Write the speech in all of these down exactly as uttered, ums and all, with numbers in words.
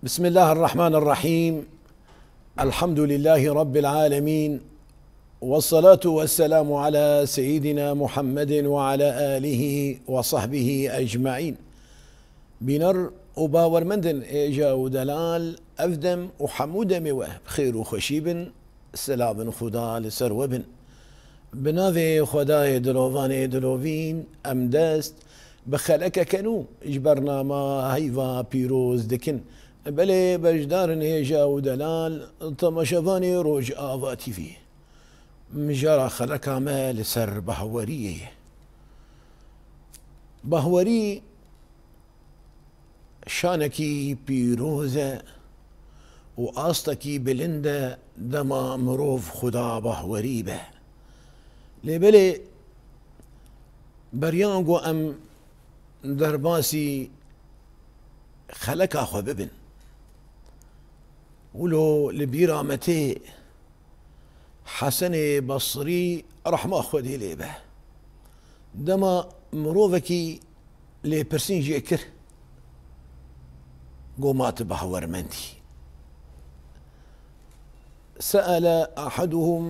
بسم الله الرحمن الرحيم. الحمد لله رب العالمين. والصلاة والسلام على سيدنا محمد وعلى آله وصحبه أجمعين. Bîner û bawermendên hêja û delal, ev dem û hemû demê we bi xêr û xweşî bin. Selamên Xuda li ser we bin. Bi navê Xwedayê dilovanê dilovîn, em dest bi xelekeke nû ji bernama heyva pîroz dikin. Belê beşdarên hêja û delal, temaşevanê Rojava T V. Mijara xeleka me li ser bahweriyê ye. Bahwerî şanekî pîroz e û astekî bilind e dema mirov Xuda bahwerî be. Lê belê beriya ku em derbasî xeleka xwe bibin, wilo li bîra me tê Hesenê Basrî, rehma Xwedê lê be, dema mirovekî lêpirsîn jê kir, got, "Ma tu bahwermendî?" سأل أحدهم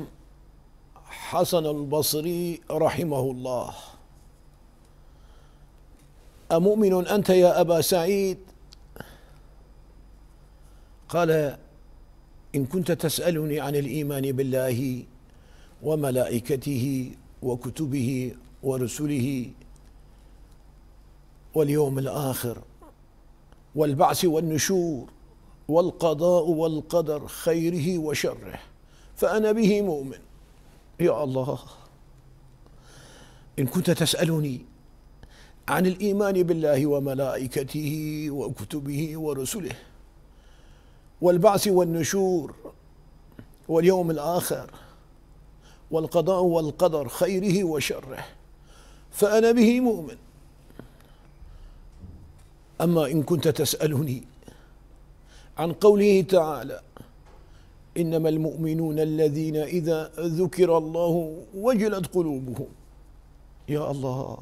حسن البصري رحمه الله: "أمؤمن أنت يا أبا سعيد؟" قال: "إن كنت تسألني عن الإيمان بالله وملائكته وكتبه ورسله واليوم الآخر والبعث والنشور والقضاء والقدر خيره وشره فأنا به مؤمن." يا الله، إن كنت تسألني عن الإيمان بالله وملائكته وكتبه ورسله والبعث والنشور واليوم الآخر والقضاء والقدر خيره وشره فأنا به مؤمن. أما إن كنت تسألني عن قوله تعالى: "إنما المؤمنون الذين إذا ذكر الله وجلت قلوبهم." يا الله.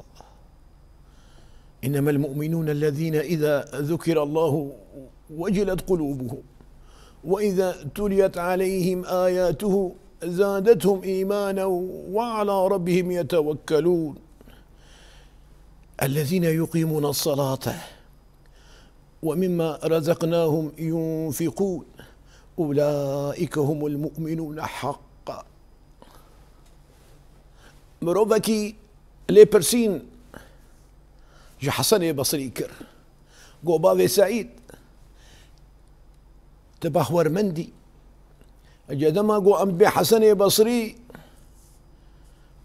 "إنما المؤمنون الذين إذا ذكر الله وجلت قلوبهم وإذا تليت عليهم آياته زادتهم إيمانا وعلى ربهم يتوكلون. الذين يقيمون الصلاة ومما رزقناهم ينفقون أولئك هم المؤمنون حقا." Mirovekî lêpirsîn ji Hesenê Basrî kir. Got, "Bavê Seîd, tu bahwermendî?" Ece dema got, "Em bê Hesenê Basrî",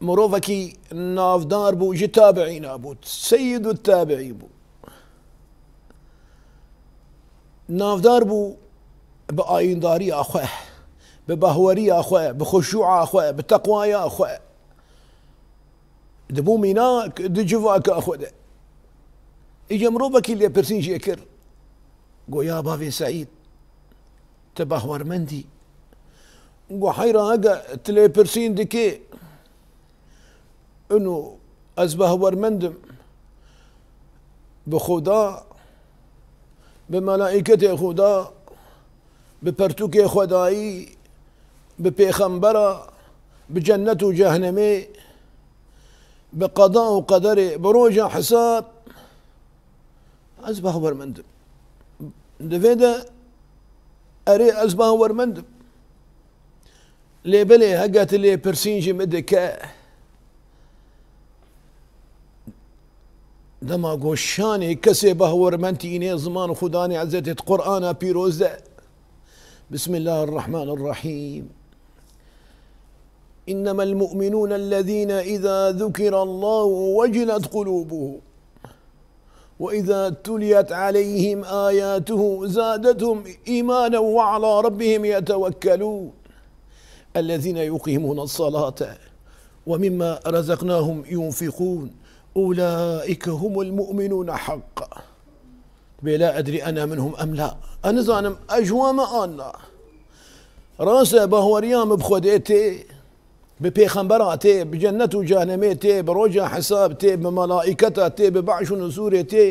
mirovekî navdar bû, ji tabiîna bû, seyyidû tabiî bû. Navdar bû bi ayîndariya xwe, bi bahweriya xwe, bi xuşûa xwe, bi teqwaya xwe. Dibû mînak di civaka xwe de. Îca mirovekî lêpirsîn jê kir. Got, "Ya bavê Seîd, tu bahwermendî?" Got, "Heyra, hege tu lêpirsîn dikê, ino ez bahwermend im bi Xuda, bi melaîketê Xuda, bi pertûkê Xwedayî, bi pêxembera, bi cennet û cehnemê, bi qeda û qederê, bi roja hesab, ez bahwermend im." Di vê de, "Erê, ez bahwermend im. Lê belê hege tu lêpirsîn ji min dike." Dema got şanê kesê bahwermend tînê ziman Xudanê Ezzetê di Qur'ana pîroz de. بسم الله الرحمن الرحيم. إنما المؤمنون الذين إذا ذكر الله وجلت قلوبهم وإذا تليت عليهم آياته زادتهم إيمانا وعلى ربهم يتوكلون. الذين يقيمون الصلاة ومما رزقناهم ينفقون أولئك هم المؤمنون حقا. Bê la edrî ena minhum em la. Ez nizanim ez ji wan me an na. Rast e, bahweriya min bi Xwedê tê, bi pêxembera tê, bi cennet û cehennemê tê, bi roja hesab tê, bi melaîketa tê, bi be'ş û nusûrê tê,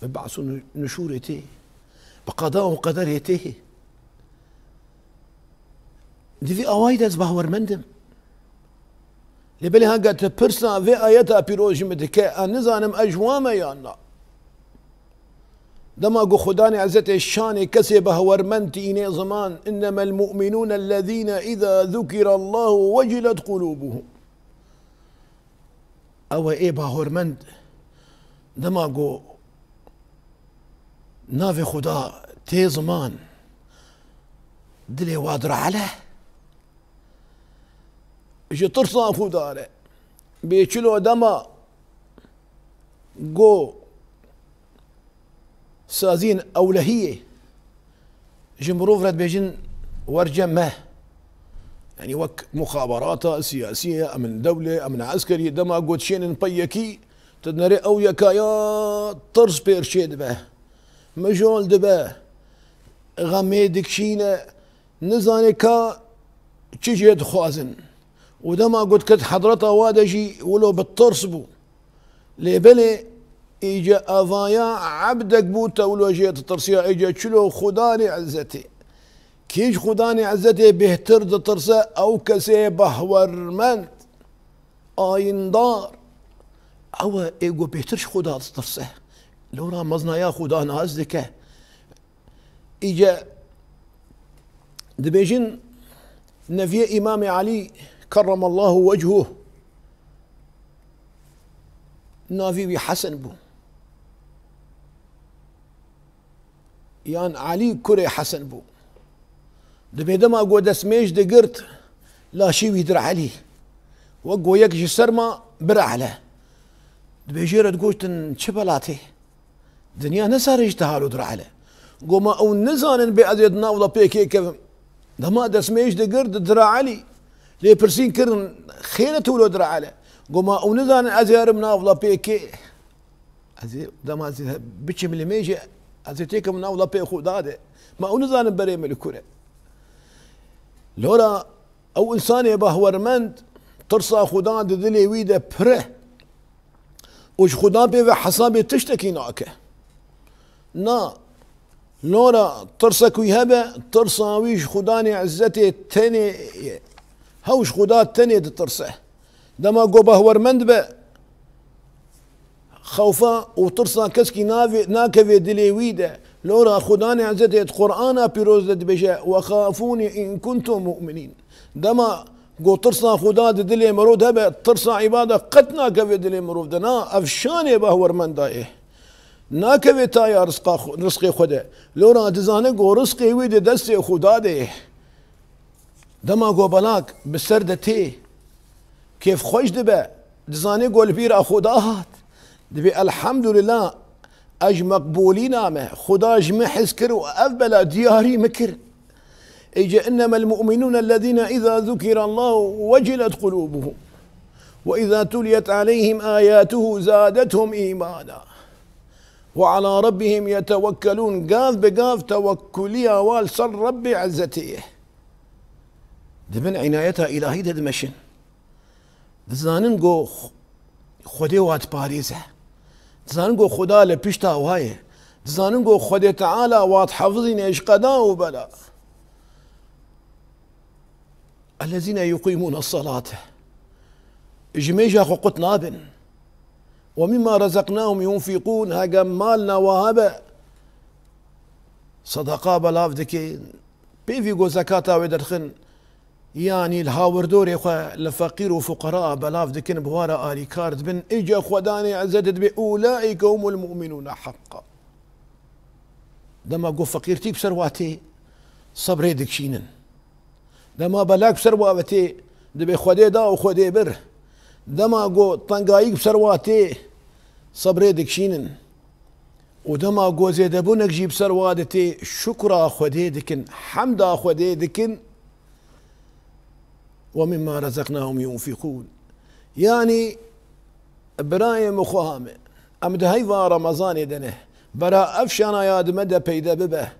bi be'ş û nu-, nuşûrê tê. bi qeda û qederê tê. Di vî awayî de ez bahwermend im. Lê belê heke tu pirsa vê ayeta pîroz ji min dike, ez nizanim ez ji wan me yan na. Dema ku Xudanê Ezzetê şanê kesê bahwermend tînê ziman, "Innemel mu'minûne ellezîne izâ zukirallahu vecilet kulûbuhum." Ew e ê bahormend, dema ku navê Xuda tê ziman, dilê wa direhele. Ji tirsa Xuda re. Bê çilo dema ku saziyên ewlehiyê ji mirov re dibêjin, "Wer cem me." Yanî wek muxaberata siyasî ye, emn dewle, emn eskerî, dema got şênin pey yekî, tu dinerê ew yekaya tirs pêr çê dibe, mijol dibe, xemê dikişîne, nizane ka çi jê dixwazin. Û dema got ket hedreta wa de jî wilo bi tirs bû. Lê belê, îce evaya ebdek bû, te wilo jê ditirsiya, îce çilo Xudanê Ezzetê. Kî ji Xudanê Ezzetê bêhtir ditirse, ew kesê bahwermend, ayîndar. Ew e ê ku bêhtir ji Xuda ditirse. Lora meznaya Xuda nas dike. Îce dibêjin, neviyê Îmamê Elî kerremallahu wechûh, navî wî Hesen bû. Yan Elî kurê Hesen bû. Dibê dema ku destmêj digirt, laşî wî direlî. Wek ku yek ji ser ma birele. Dibê jê re digotin, çi bela tê? Dinya ne sare ji te halo direhele. Goma ew nizanin bê ez ê di nav lapê kê kevim. Dema destmêj digir di direheli. Lê pirsîn kirin, xêre tu wilo direhele. Goma ew nizanin ez ê herim nav lapê kê. Ez ê, dema ez ê biçim li mêjê, ez ê têkim nav lapê Xuda de. Ma ew nizanin berê min li kur e. Lora ew însanê bahwermend, tirsa Xuda di dilê wî de pir e. Û ji Xudan pê ve hesabê tiştekî nake. Na, lora tirsek wî hebe, tirsa wî ji Xudanê Ezzetê tenê ye. Hew ji Xuda tenê ditirse. Dema ku bahwermend be, xewfa û tirsa keskî navê, nakeve dilê wî de. Lora Xudanê Ezzetê di Qur'ana Pîroz de dibêje, "Wexafûnî in kuntum mu'minîn." Dema ku tirsa Xuda di dilê mirov de be, tirsa îbada qet nakeve dilê mirov de. Na, ev şanê bahwermenda ye. Nakeve taya rizqa xwe, rizqê xwe de. Lora dizane ku rizqê wî di destê Xuda de ye. Dema ku belak bi ser de tê, kêfxweş dibe, dizane ku li bîra Xuda hat. Dibê, "Elhamdulillah, ez ji meqbûlîna me. Xuda ji min hez kir û ev bela diyarî min kir." Êce, "Innemel mu'minûne ellezîne izâ zukirallahu vecilet kulûbuhum. Ve izâ tuliyet aleyhim âyâtuhu zâdethum îmâna. Ve alâ rabbihim yetewekkelûn." Gav bi gav tewekkuliya wa li ser Rebbê Ezzetê ye. Di bin înayeta îlahî de dimeşin. Dizanin ku Xwedê wa diparêze. Dizanin ku Xuda li pişta wa ye. Dizanin ku Xwedê Teala wa dihefizîne ji qeda û bela. Ellezîne yuqîmûne selate. Ji mêja xwe qut nabin. Ve mimma rezeknahum yunfikûn. Hege mal na wa hebe, sedeqa belav dikin. Pêvî ku zekata wê derxin. Yanî li hawirdorê xwe li feqîr û fuqera belav dikin, bi wa re alîkar dibin. Îca Xwedanê Ezzetê dibê, "Ulaîke humul mu'minûne heqqa." Dema ku feqîrtî bi ser wa tê, sebrê dikişînin. Dema belak bi ser wa ve tê, dibê Xwedê da û Xwedê bir. Dema ku tengayîk bi ser wa tê, sebrê dikişînin. Û dema ku zêdebûnek jî bi ser wa ditê, şukra Xwedê dikin, hemda Xwedê dikin. "Ve mimma rezeknahum yunfikûn." Yanî, birayê min, xweha me, em di heyva Remezanê de ne. Bera ev şanaya di me de peyde bibe.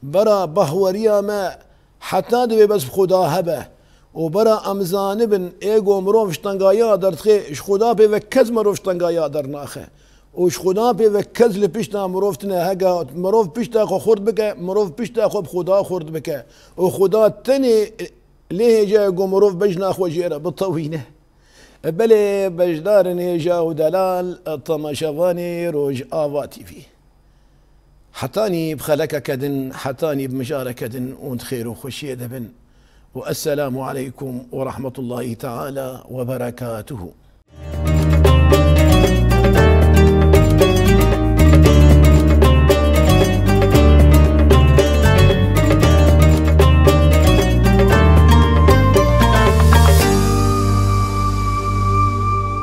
Bera bahweriya me heta divê bes bi Xuda hebe. Û bera em zanibin, ê ku mirov ji tengaya derdixê, ji Xuda pê ve kes mirov ji tengaya dernaxe. Û ji Xudan pê ve kes li pişta mirov tine. Hega mirov pişta xwe xurt bike, mirov pişta xwe bi Xuda xurt bike. Û Xuda tenê lê hêja ye ku mirov bejna xwe jê re bitewîne. Belê beşdarên hêja û delal, temaşevanê Rojava T V. Hetanî bi xelekeke din, hetanî bi mijareke din hûn di xêr û xweşiyê de bin. Û esselamu aleykum ve rahmetullahi teala ve berekatuhu.